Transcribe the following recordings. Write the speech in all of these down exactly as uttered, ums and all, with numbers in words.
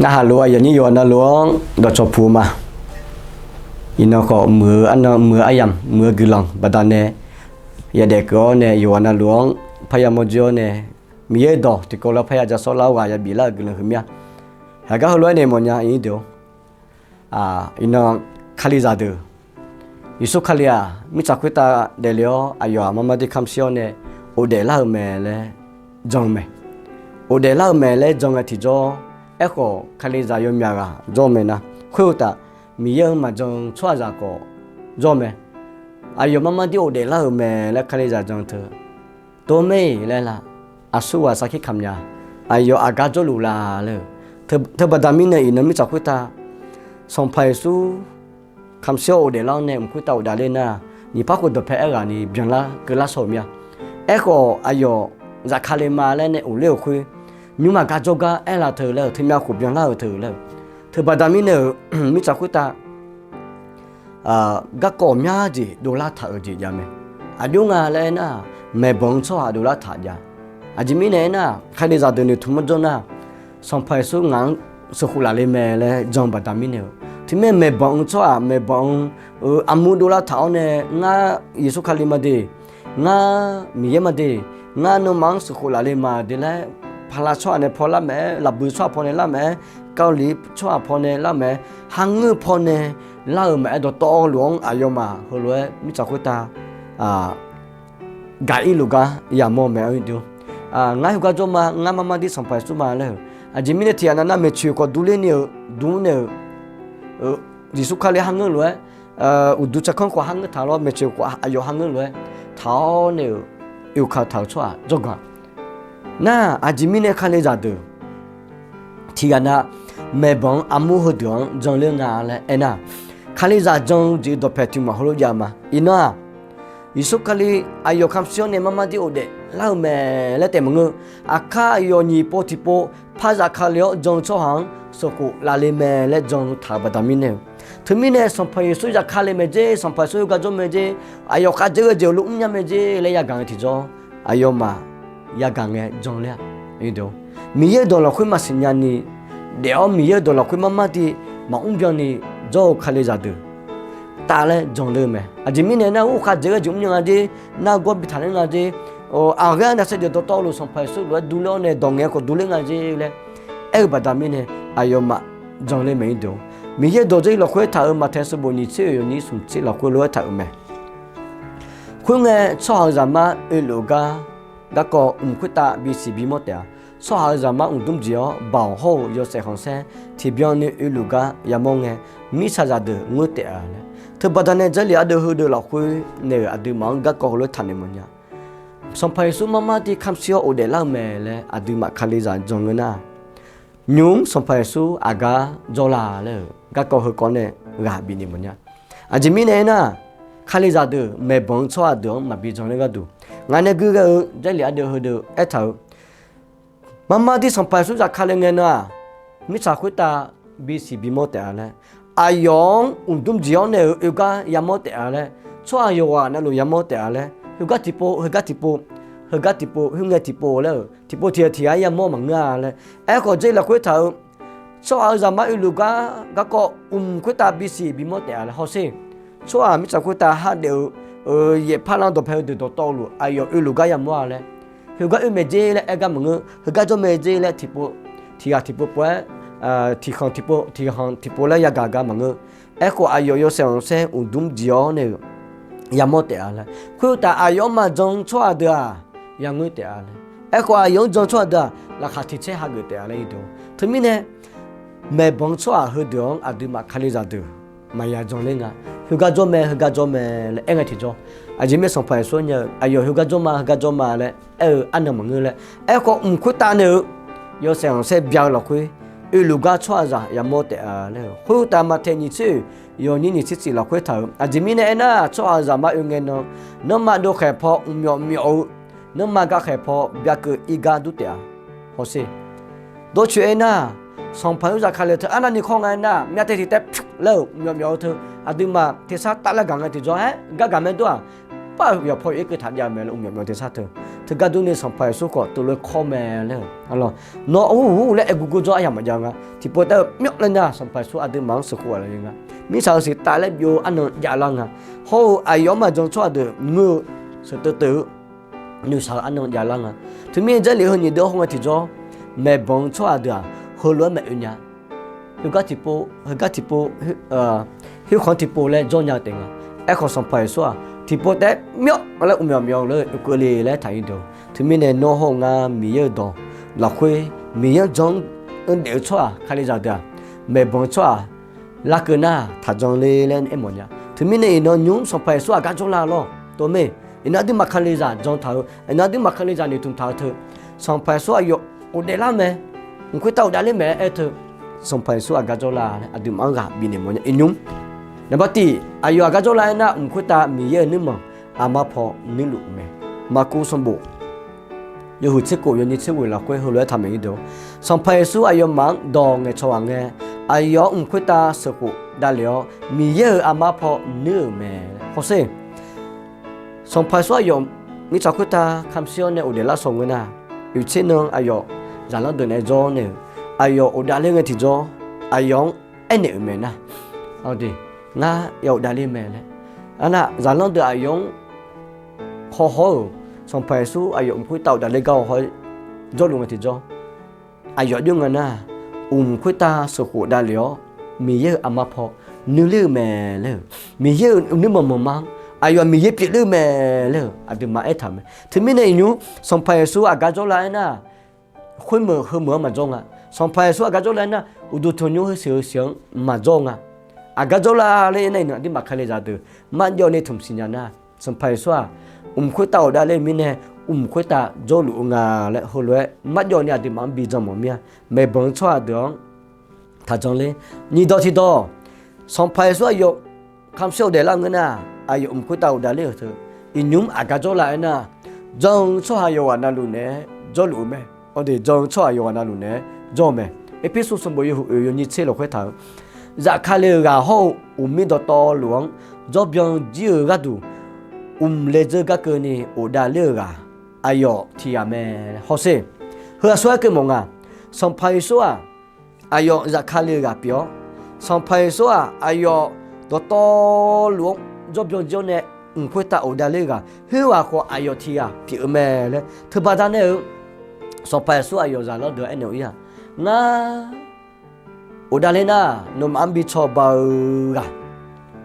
Narhaq lof-eu aqyuif aqnyir yawqghaq navluf-anr dawqcawq puq-eu ma. Iqnan khawf, muiq-eu arnan, muiq-eu aryamq, muiq-eu guiqlanq baqdanae yadaef keuv-awr nae, yawqghaq navluf-anr parya mawrdzoer-awr nae, Miqyaer dawq tiqkawv lof-aer parya ja sawrlar-awr ghaq yabif lar-euq guiqlanq huiq mir-a. Haqgar heulof-aer nae mawrnya, iqnan Kalizaq deuq, Yeqsur Kali-aq mirtsaq khoertav daefle-awr, aqyawf-aq marmar dir kamq shir-awr nae, ghofdaef lar-euq mae laer jan-eu mae. Ghofdaef lar-euq mae laer jan ngae tiqjawr, aerkhawf Kalizaq yawmyaq ghaq jawr-eu mae nar, khoeruqtaf Miqyaer-anr maqjan-eu tsawrhaqzaq khawf jawr-eu mae. Aqyawf marmar dir ghofdaef lar-euq mae laer Kalizaq jan teu, tov mae-iq laer la, aqsurghaq sarkir kamq nya, aqyawf aqgar jawrluf la laer-eu. Teubaqda mirnae iqnan mirtsaq khoertav Sanqpaq Yeqsur kamq shir-awr ghofdaef lar-awr nae mq khoertav ghofdaef ler nar, nyiq par khof dawqpae aerghaqni byanlar keuvlar shaw-euq mir-a. Aerkhawf aqyawf zafkale ma laer nae ghofler-euq khoer, nymrma gar jawrgar aerlaf teu laer-eu, teumyav khof byanlar-euq teu laer-eu. Teubaqda mirnae-euq mirtsaq khoertav garkawv myar jeq dovlar taq-euq jeq jav mae. Aqjox nga laer aernar, maeqbanq-anr tsawrhaq dovlar taq jav. Aqjeq mirnae aernar, Kalizaq deuq noeqtmq-anr jawr nar, Sanqpaq Yeqsur ngaq-anr sheuqkhof laf le mae laer jan-eu baqda mirnae-eu. Teumirnae maeqbanq-anr tsawrhaq, maeqbanq-anr-eu armur dovlar taq-awr nae, ngar Yeqsur Kali ma de, ngar Miqyaer ma de, ngar nawmaf-anr sheuqkhof laf le ma de laer, paqlav tsawrhaq nae paw lar mae-aer, lafbui tsawrhaq paw nae lar mae-aer, kavli tsawrhaq paw nae lar mae-aer, kharngeur paw nae lar-euq mae-aer dawqtawvluf-anr aqyawfmaf heulof-aer mirtsaq khoertav gaq irluf gar yamawr-eu mae-a. Ngar heugar jawr ma, ngar marmar dir Sanqpaq Yeqsur ma laer-euq. Aqjeq mirnae tiqghaq nav nar maeqtsoeq khawf durler ni-euq, durnaeq-euq, Yeqsur Kali kharngeur lof-aer, uqduq tsawrkanr khawf kharngeur taq lawr, maeqtsoeq khawf aqyawf kharngeur lof-aer taq-awr nae-euq, oekaq taq-euq tsawrhaq jawrgar nar, aqjeq mirnae Kalizaq deuq tiqghaq nav maeqbanq-anr armur heudeuq-anr janler nga laer aernar, Kalizaq jan-eu jeq dawqpae tiq mq-aq heulof jav-eu ma. Iqnan-aq, Yeqsur Kali aqyawf kamq shir-awr nae marmar dir ghofdaef lar-eu mae laer taef maqngeur. Aqkar aqyawf nyiq pov tiqpov par zafkale-awr jan-eu tsawrhaq-anr sheuqkhof laf le mae laer jan-eu taq-euq baqda mirnae-eu. Teumirnae Sanqpaq Yeqsur zafkale mae jer, Sanqpaq Yeqsur heugar jawr mae jer, aqyawf khavdzeuf ghae jeq heulof mrnya mae jer laer yagaq ngae tiqjawr, aqyawfmaf yagaq ngae janler-a. Miqyaer dawq lafkhoer maqsiq nyani daef-awr, Miqyaer dawq lafkhoer marmar dir maqmr byanni jawr-eu Kalizaq deuq taf laer janler-eu mae. Aqjeq mirnae nar, ur khavdzeuf ghae jeq mrnya nga jer, nargawr bi taqler nga jer, aqghaer-anr naqsaer jeq dawqtawvluf Sanqpaq Yeqsur lof-aer durler-awr nae dawq ngaeq-aer khawf durler nga jer laer aer-eu baqda mirnae, aqyawfmaf janler mae-ir deuq-or. Miqyaer dawq dzarir lafkhoer taq-euq Maqtaeq sanqbof nyiq tser oeq yawnyir smq tser lafkhoer lof-aer taq-euq mae. Khoerngae, tsawrhaq-euq zaqmar oeluf-eu gar garkawv mq khoertav bisiq bimawr taef-a. Tsawrhaq-euq zaqmar mqdmr jeq-awr, baoq hawr-eu yawshaef khanqsaer tiqbyan ni oeluf gar yamawr ngae, mirtsaqzaq deuq ngoer taef-a laer. Teubaqda nae Jarlif ardeuv heudeuv lafkhoer naeq-euq aqduimaf-anr garkawv heulof-aer taqnoeq mawfnya. Sanqpaq Yeqsur marmar dir kamq shir-awr ghofdaef lar-eu mae laer aqduimaf Kalizaq jan ngeur nar, nymq-mr Sanqpaq Yeqsur aqgar jawrla laer-euq garkawv heukawv nae ghaq bifnaeq mawfnya. Aqjeq mirnae aernar, Kalizaq deuq maeqbanq-eu tsawrhaq deuq-anr maqbi jan ler gharduq, ngaq nae gui ghae-eu Jarlif ardeuv heudeuv aertaq-euq, marmar dir Sanqpaq Yeqsur zafkale ngae nan-aq, mirtsaq khoertav bisiq bimawr taef-a laer, aqyawf-anr mqdmr jeq-awr nae-euq oe gar yamawr taef-a laer, tsawrhaq yawqghaq navluf yamawr taef-a laer, heugar tiqpov, heugar tiqpov, heugar tiqpov, khoerngae tiqpov laer-euq tiqpov tiq ghaq tiq ghaq-aer yamawr maqngeur-a laer. Aerkhawf, Jarlif lafkhoer taq-euq, tsawrhaq-euq zaqmar oeluf gar garkawv mq khoertav bisiq bimawr taef-a laer hawsher. Tsawrhaq mirtsaq khoertav hardaef-eu yaefpar lan dawqpae heudeuq dawqtawvluf aqyawf oeluf gar yamawr-a laer, heugar oe mae jer laer aer gar maqngeur, heugar jawr mae jer laer tiqpov, tiq ghaq tiqpov pov-aer, tiqkhanq tiqpov, tiqkhanq tiqpov laer yagaq gar maqngeur. Aerkhawf, aqyawf yawshaef khanqsaer mqdmr jeq-awr nae-euq yamawr taef-a laer. Khoeruqtaf, aqyawf-anr maqjan-eu tsawrhaq deuq-aq, yangoer taef-a laer. Aerkhawf, aqyawf-anr jan-eu tsawrhaq deuq-aq, laqkhaq tiq caer hageuf taef-a laer-ir deuq-or. Teumirnae, maeqbanq-eu tsawrhaq heudeuq-anr aqduimaf Kalizaq deuq maqya jan ler nga. Heugar jawr mae, heugar jawr mae laer aer ngae tiqjawr, aqjeq mirnae Sanqpaq Yeqsur nya-eu aqyawf heugar jawr ma, heugar jawr ma laer aer-eu arnan maqngeur laer. Aerkhawf, mq khoertav nae-eu yawshaef khanqsaer bya-eu lafkhoer, oeluf gar tsawrhaqzaq yamawr taef-a laer-eu. Khoeruqtaf, Maqtaeq nyiq tser oeq yawnyir nyiq tser tser lafkhoer taq-euq, aqjeq mirnae aernar, tsawrhaqzaq maqoe ngae nan, nanrma dov khaeq paw mqmyawf myawf-eu, nanrma ga khaeq paw byakeuv ir gar dur taef-a. Hawsher. Dawrcoeni aernar, Sanqpaq Yeqsur zafkale teu arnavni khawr nga aernar, myavtaev tiq taev pyur laer-euq mqmyawf myawf-eu teu, aqduimaf tersar tavlaer gaq ngae tiqjawr-aer gar gaq mae dur-aq, par-eu yawqpaw yawq-ir keuv taq jav-eu mae laer mqmyawf myawf tersar teu. Heugar durni Sanqpaq Yeqsur khawf teulof-aer kawr mae laer-eu arlawr. Nawr ur ur laer aer gurgur jawr aryamq maqjav nga. Tiqpov taef-eu myawf laer nar, Sanqpaq Yeqsur aqduimaf-anr sheuqkhof-a laer nga. Mirtsaq-eu siqtav laer byov-eu arnan javlar nga. Hawr-eu aqyawf-anr maqjan tsawrhaq deuq ngeur-eu sheuqteuv teuv-eu noeqshaq-eu arnan javlar nga. Teumirnae Jarlif heu nyiq deuv hawr ngae tiqjawr, maeqbanq-eu tsawrhaq deuq-aq heulof-aer maeq-eu nya. Heugar tiqpov, heugar tiqpov, khoerkhanq tiqpov laer jawr nya-eu taef nga. Aerkhawf Sanqpaq Yeqsur-aq tiqpov taef-aer myawf laer uqmyawf myawf-eu lor-eu keuvle laer taq-ir deuq. Teumirnae nawr hawr-eu ngar Miqyaer-euq dawq lafkhoer Miqyaer-anr jan-anr daef-eu tsawrhaq Kalizaq deuq-aq, maeqbanq-eu tsawrhaq larkeuv nar taqjan le laer aermawf nya. Teumirnae iqnan nymr Sanqpaq Yeqsur aqgar jawrlar lawr tov mae. Iqnan aqduimaf Kalizaq jan taq-eu, iqnan aqduimaf Kalizaq noeqtmq taq-eu teu, Sanqpaq Yeqsur aqyawf ghofdaef lar mae, mq khoertav ghofdaef ler mae-aer teu, Sanqpaq Yeqsur aqgar jawrlar laer aqduimaf-anr ghaq bifnaeq mawf nya. Iqnymr naqbar tiq aqyawf aqgar jawrlar aernar, mq khoertav Miqyaer-euq nuirmanq aqma paw nuirluf-eu mae. Maqkuv sanqbof yawhuiq tser khof yawnyir tser ghoeq lafkhoer heulof-aer taqmaeq-ir deuq, Sanqpaq Yeqsur aqyawfmaf-anr dawq ngaeqcawq ghaq ngae, aqyawf-anr mq khoertav sheuqkhof davlef-awr Miqyaer-euq aqma paw nuir-euq mae. Hawsher, Sanqpaq Yeqsur aqyawf mirtsaq khoertav kamq shir-awr nae ghofdaef lar shaw ngae nar, oeq tser nan aqyawf zaqlanr deuq naeq-aer jawr nae-euq, aqyawf ghofdaef ler ngae tiqjawr, aqyawf-anr aernaeq-euq mae nar, ngar ya ghofdaef ler mae laer. Arnar zaqlanr deuq aqyawf-anr hawhawr-euq, Sanqpaq Yeqsur aqyawf mq khoertav ghofdaef ler gar hawhawr-aer jawrluf ngae tiqjawr, aqyawf jawr nga nar, mq khoertav sheuqkhof davlef-awr Miqyaer-euq aqma paw nuiler-eu mae laer-euq, Miqyaer-euq nuirmanq manqma-anr aqyawf Miqyaer pyeufler-eu mae laer-euq aqduimaf aertaq-euq mae. Teumirnae iqnymr Sanqpaq Yeqsur aqgar jawrlar aernar, khoermeuq heumeuq-anr maqjawr nga. Sanqpaq Yeqsur aqgar jawrlar aernar, uqduq tanqnymr heusiq heusiq-anr maqjawr nga. Aqgar jawrlar ler aernar, iqnan aqduimaf Kalizaq deuq marjawv ni tmq siqnya nar, Sanqpaq Yeqsur-aq, mq khoertav ghofdaef ler-eu mirnae, mq khoertav jawrluf-eu nga laer heulof-aer marjawv ni aqduimaf-anr bi jan mawf mir-a. Maeqbanq-eu tsawrhaq deuq-anr taqjan ler. Nyiq dawq tiqdawq, Sanqpaq Yeqsur aqyawf kamq shir ghofdaef lar-eu ngeur nar, aqyawf mq khoertav ghofdaef ler-euq teu, iqnymr aqgar jawrlar aernar, jan-eu tsawrhaq yawqghaq navluf naeq-aer jawrluf-eu mae. Awr de, jan-eu tsawrhaq yawqghaq navluf naeq-aer jawr-eu mae. Erpersu sanqbof yawhuiq oeq yawnyir tser lafkhoer taq-eu, zafkale-euq ghaq hawr-eu uqmir dawqtawvluf-anr jawrbyan jir-eu gharduq, mq le dzeur gar keuvni ghofdaef ler-euq ghaq aqyawf tiq ghaq mae. Hawsher, heu aqsur aerkeuv mawf nga. Sanqpaq Yeqsur-aq, aqyawf zafkale-euq ghaq pyeuf-awr, Sanqpaq Yeqsur-aq, aqyawf dawqtawvluf-anr jawrbyan jir-awr nae mq khoertav ghofdaef ler-eu ghaq khoerghaq khawf aqyawf tiq ghaq pyeuf-eu mae laer teubaqda nae-eu, Sanqpaq Yeqsur aqyawf zaqlanr deuq-anr aernaeq-eu ir-aq, ngar ghofdaef ler nar, nawmaf-anr bi cawba-eu ghaq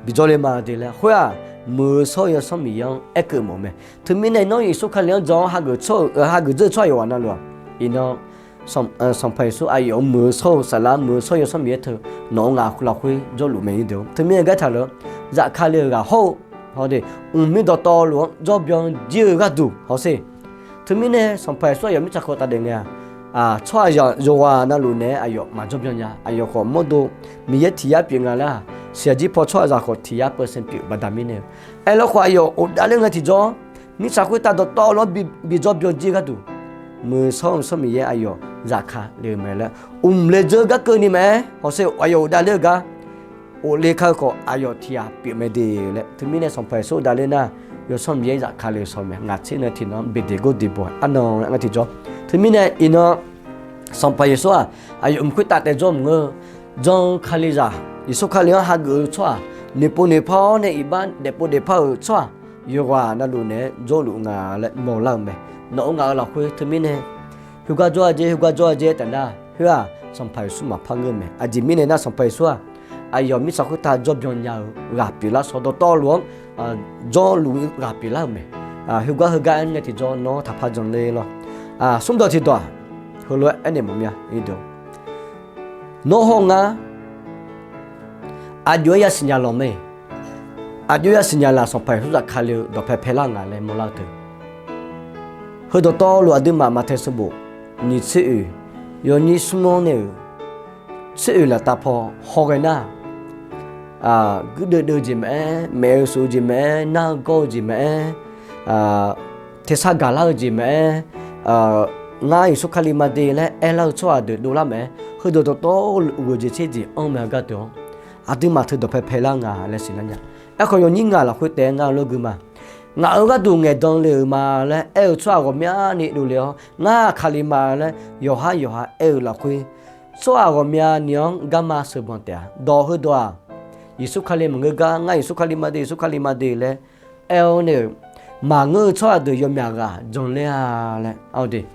bijawr le ma de laer khoer-aq, Muiq-eu shawr-eu Yawsanr Miqyaer-anr aerkeuv mawf-eu mae. Teumirnae nawr Yeqsur Kali-anr jan-awr hageuf dzeur-eu tsawrhaq yawqghaq navluf-aq, iqnan Sanqpaq Yeqsur aqyawf-euq Muiq-eu shawr-eu saflar, Muiq-eu shawr-eu Yawsanr Miqyaer teu nawq-eu ngaq lafkhoer jawrluf mae-ir deuq. Teumirnae gartaq lef-awr, zafkale-euq ghaq hawr-eu, hawr de, mqmir dawqtawvluf-anr jawrbyan jir-eu gharduq hawsher. Teumirnae Sanqpaq Yeqsur aqyawf mirtsaq kawv taf daef ngae-aq, tsawrhaqzaq yawqghaq navluf naeq-aer aqyawf maqjawr byan nya. Aqyawf khawf mawrdo Miqyaer tiq yar pyeuf nga laer-aq, siqyaq jir paw tsawrhaqzaq khawf tiq yar percent pyeuf baqda mirnae-eu. Aerlawkhawf aqyawf ghofdaef ler ngae tiqjawr, mirtsaq khoertav dawqtawvluf-anr bi jawr byan jir-eu gharduq, Muiq-eu shawr-eu Yawsanr Miqyaer aqyawf zafkale-eu mae laer, mq le dzeur gar keuvni mae-aer hawsher, aqyawf ghofdaef ler-eu gar ghofle kar-eu khawf aqyawf tiq ghaq pyeuf mae de laer. Teumirnae Sanqpaq Yeqsur ghofdaef ler nar, Yawsanr Miqyaer zafkale-eu shaw mae. Ngaq tser nan tiqnan-anr beqdeq gor deqbawq-aer arnan laer ngar tiqjawr. Teumirnae iqnan Sanqpaq Yeqsur-aq, aqyawf mq khoertav taef jawr mq ngeur-eu, jan-eu Kalizaq, Yeqsur Kali-anr hageuf-eu tsawrhaq, noeqpov noeqpar-awr nae iqbax daefpov daefpar-euq tsawrhaq yawqghaq navluf naeq-aer jawrluf nga laer mawrlar-eu mae. Nawq-eu ngaq-eu lafkhoer teumirnae, khoergar jawr-a jer, khoergar jawr-a jer aer taef nar, khoer-aq Sanqpaq Yeqsur maqpar ngeur-eu mae. Aqjeq mirnae nar Sanqpaq Yeqsur-aq, aqyawf mirtsaq khoertav jawr byan nya-eu ghaq pyeuflar shaw, dawqtawvluf-anr jawrluf ghaq pyeuflar-euq mae. Khoergar heugar aer ngae tiqjawr nawr taqpar jan ler lawr. Smrdawq tiqdawq-aq, heulof-aer aernaeq mawf mir-a. Nawr hawr-eu ngar aqjox-aer yasiq nya lawq mae. Aqjox-aer yasiq nya laf, Sanqpaq Yeqsur zafkale-eu dawqpae paelar-eu nga laer mawrlar-eu teu. Heudawqtawvluf aqduimaf Maqtaeq sanqbof nyiq tser oeq yawnyir smr-anr nae-euq tser oeq laftav paw hawghae nar, guirdeuv deuv-eu jeq maqaer, maef-eu shuf-eu jeq maqaer, nar-eu gawr-eu jeq maqaer, tersar gaqlar-eu jeq maqaer, ngar Yeqsur Kali ma de laer aerlar-eu tsawrhaq deuq dovlar maqaer, heudawq dawqtawvluf uqghoeq jeq tser jeq anr mae-eu gardeuq-anr, aqduimaf teu dawqpae paelar nga laer siqlar nya. Aerkhawf yawnyir ngaq lafkhoer taef-aer ngar lawr gui ma. Ngaq-euq gharduq ngaeqdan le-euq ma laer aer-eu tsawrhaq ghawqmyani dovle-awr, ngar Kali ma laer yawqhar yawqha aer-eu lafkhoer, tsawrhaq ghawqmyani-anr garma sheuqbanq taef-a. Dawq heudawq-aq, Yeqsur Kali maqngeur gar, ngar Yeqsur Kali ma de, Yeqsur Kali ma de laer aer-awr nae-euq, maqngeur-eu tsawrhaq deuq yawmyaq ghaq janler-a laer. Aqde,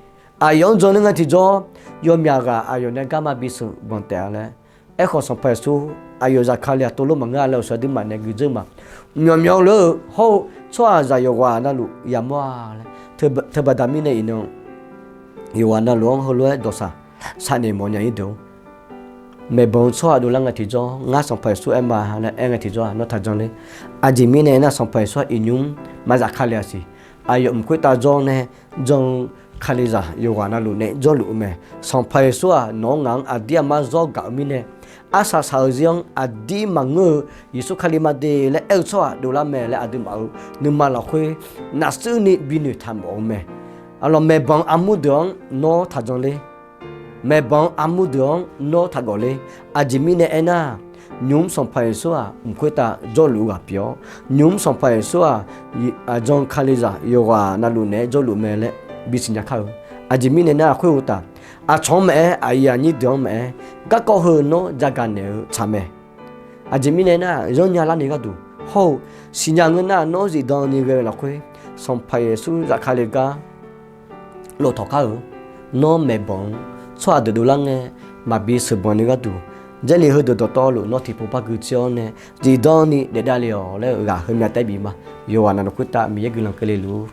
aqyawf-anr janler ngae tiqjawr, yawmyaq ghaq aqyawf nae garma bisheuq banq taef-a laer. Aerkhawf, Sanqpaq Yeqsur aqyawf zafkale-aq tov lof maqngeur-a laer awqshoe aqduimaf nae guidzeur ma. Myawqmyawf lor-eu hawr-eu tsawrhaqzaq yawqghaq navluf yamawr-a laer. Teubaqda mirnae iqnan yawqghaq navluf-anr heulof-aer dawqshaq saqnaeq mawfnya-ir deuq-or, maeqbanq-eu tsawrhaq dovlar ngae tiqjawr, ngar Sanqpaq Yeqsur aer ma laer aer ngae tiqjawr-aq nawr taq janler. Aqjeq mirnae aernar, Sanqpaq Yeqsur-aq iqnymr maqzaf ka le-a siq. Aqyawf mq khoertav jawr nae jan-eu Kalizaq yawqghaq navluf nae jawrluf-eu mae. Sanqpaq Yeqsur-aq nawq-anr ngaq-anr aqdir aqmar zawr gaq-eu mirnae, arsaq saq-eu zir-anr aqdir maqngeur-eu Yeqsur Kali ma de laer aer-eu tsawrhaq dovlar mae laer aqduimaf-euq nuima lafkhoer nafsuir ni binoeq taq mawf-eu mae. Aqlawq maeqbanq armur deuq-anr nawr taq janler. Maeqbanq armur deuq-anr nawr taq gawfler. Aqjeq mirnae aernar, nymq-mr Sanqpaq Yeqsur-aq mq khoertav jawrluf-eu ghaq pyeuf-awr, nymq-mr Sanqpaq Yeqsur-aq jan-eu Kalizaq yawqghaq navluf naeq-aer jawrluf mae laer bisiqnya kar-eu. Aqjeq mirnae nar, khoeruqtaf, aqcawq-anr maqaer, aqyuif aqnyir deuq-anr maqaer, garkawv heu nawr jagaq naeq-eu tsaq mae. Aqjeq mirnae nar, zanrnya larni gharduq hawr-eu siqnya ngeur nar, nawr zifdan ni ghae-eu lafkhoer Sanqpaq Yeqsur zafkale gar lof tawq kar-eu. Nawr maeqbanq-anr tsawrhaq deuq dovlar ngae maqbi sheuqbanq ni gharduq, Jarlif heudeuq dawqtawvluf nawr tiqpov par gui tser-awr nae zifdan ni daefdav le-awq laer-eu ghaq heumya taef bif ma. Yawqghaq navluf khoertav Miqyaer guiqlanq keuvle luf-ur.